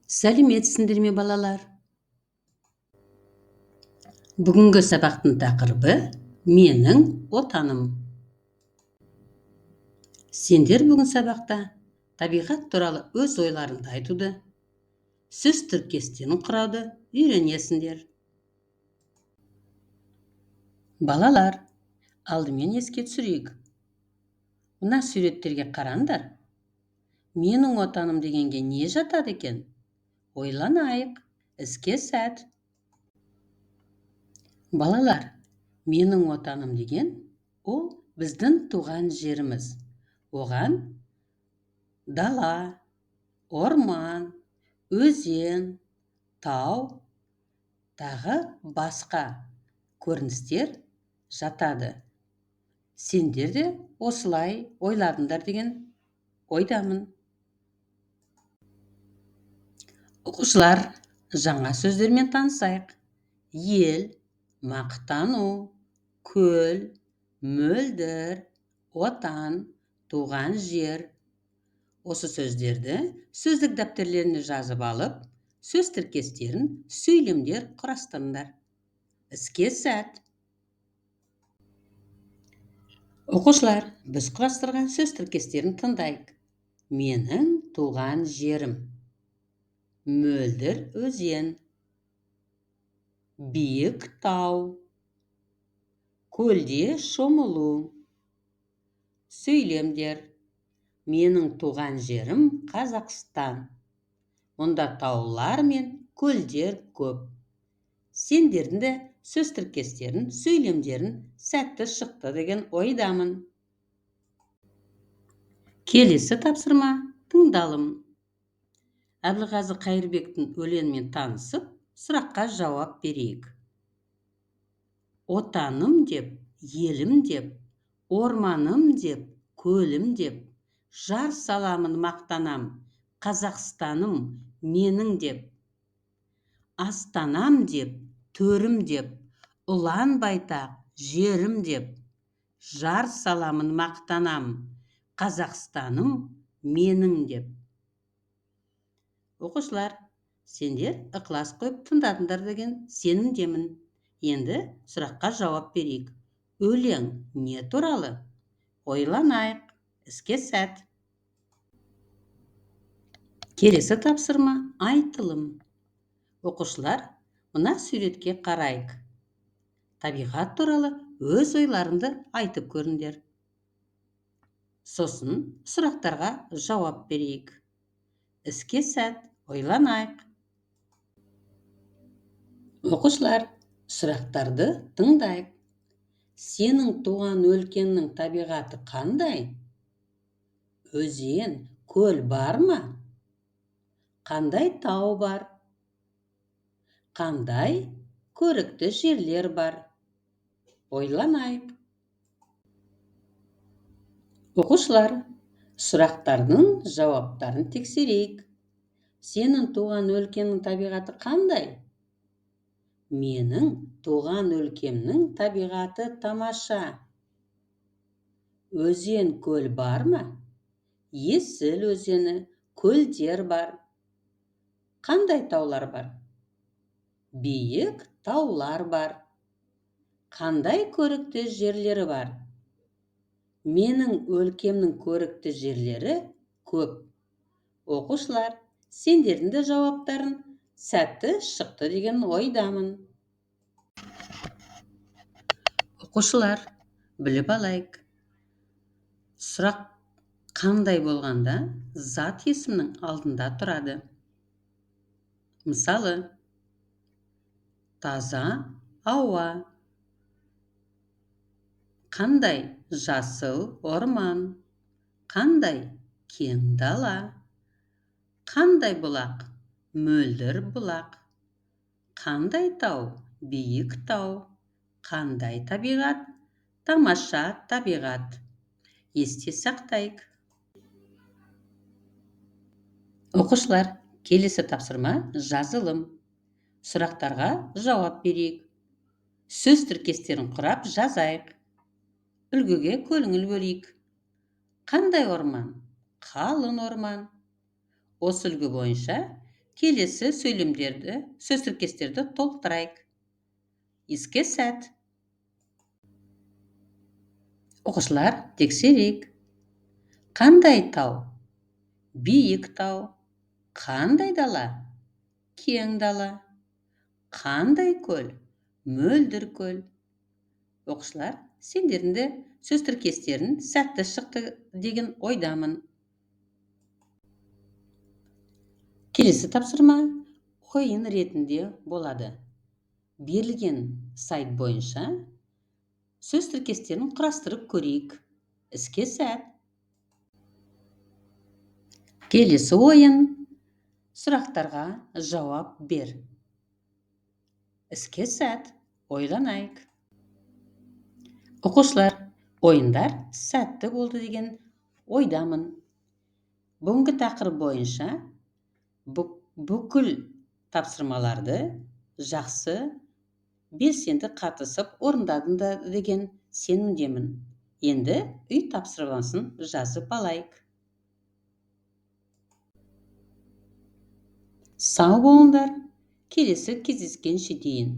Сәлеметсіңдер ме, балалар? Бүгінгі сабақтың тақырыбы: менің Отаным. Сендер бүгін сабақта табиғат туралы өз ойларыңды айтуды, сөз тіркестерін құрауды үйренесіңдер. Балалар, алдымен еске түсірейік. Мына суреттерге қараңдар. Менің Отаным дегенге не жатады екен? Ойланайық, іске сәт. Балалар, менің Отаным деген ол біздің туған жеріміз. Оған дала, орман, өзен, тау, тағы басқа көріністер жатады. Сендер де осылай ойладыңдар деген ойдамын. Оқушылар, жаңа сөздермен танысайық. Ел, мақтану, көл, мөлдір, Отан, туған жер. Осы сөздерді сөздік дәптерлеріне жазып алып, сөз тіркестерін, сөйлемдер құрастырыңдар. Іске сәт! Оқушылар, біз құрастырған сөз тіркестерін тыңдайық. Менің туған жерім. Мөлдір өзен. Биік тау. Көлде шомылу. Сөйлемдер. Менің туған жерім Қазақстан. Мұнда таулар мен көлдер көп. Сендердің де сөз тіркестерін, сөйлемдерін сәтті шықты деген ойдамын. Келесі тапсырма: тыңдалым. Әбілғазы Қайырбектің өлеңімен танысып, сұраққа жауап берейік. Отаным деп, елім деп, орманым деп, көлім деп, жар саламын, мақтанам, Қазақстаным менің деп. Астанам деп, төрім деп, ұлан байтақ жерім деп, жар саламын, мақтанам, Қазақстаным менің деп. Оқушылар, сендер ықылас қойып тыңдадыңдар деген сенімдемін. Енді сұраққа жауап берейік. Өлең не туралы? Ойланайық, іске сәт! Келесі тапсырма: айтылым. Оқушылар, мына суретке қарайық. Табиғат туралы өз ойларыңды айтып көріңдер. Сосын сұрақтарға жауап берейік. Іске сәт, ойланайық! Оқушылар, сұрақтарды тыңдайық. Сенің туған өлкеңнің табиғаты қандай? Өзен, көл бар ма? Қандай тау бар? Қандай көрікті жерлер бар? Ойланайық. Оқушылар, сұрақтардың жауаптарын тексерейік. Сенің туған өлкеңнің табиғаты қандай? Менің туған өлкемнің табиғаты тамаша. Өзен, көл бар ма? Есіл өзені, көлдер бар. Қандай таулар бар? Биік таулар бар. Қандай көрікті жерлері бар? Менің өлкемнің көрікті жерлері көп. Оқушылар, сендердің де жауаптарың сәтті шықты деген ойдамын. Оқушылар, біліп алайық. Сұрақ қандай болғанда зат есімнің алдында тұрады. Мысалы, таза ауа. Қандай жасыл орман. Қандай кең дала. Қандай бұлақ? Мөлдір бұлақ. Қандай тау? Биік тау. Қандай табиғат? Тамаша табиғат. Есте сақтайық. Оқушылар, келесі тапсырма: жазылым. Сұрақтарға жауап берейік. Сөз тіркестерін құрап жазайық. Үлгіге көңіл бөлейік. Қандай орман? Қалың орман. Осы үлгі бойынша Келесі сөйлемдерді, сөз тіркестерді толықтырайық. Іске сәт! Оқушылар, тексерейік. Қандай тау? Биік тау. Қандай дала? Кең дала. Қандай көл? Мөлдір көл. Оқушылар, сендердің де сөз тіркестерің сәтті шықты деген ойдамын. Келесі тапсырма ойын ретінде болады. Берілген сайт бойынша сөз тіркестерін құрастырып көрейік. Іске сәт! Келесі ойын сұрақтарға жауап бер. Іске сәт! Ойланайық. Оқушылар, ойындар сәтті болды деген ойдамын. Бүгінгі тақырып бойынша бүкіл тапсырмаларды жақсы, белсенді қатысып орындадыңдар деген сенімдемін. Енді үй тапсырмасын жазып алайық. Сау болыңдар, келесі кездескенше дейін.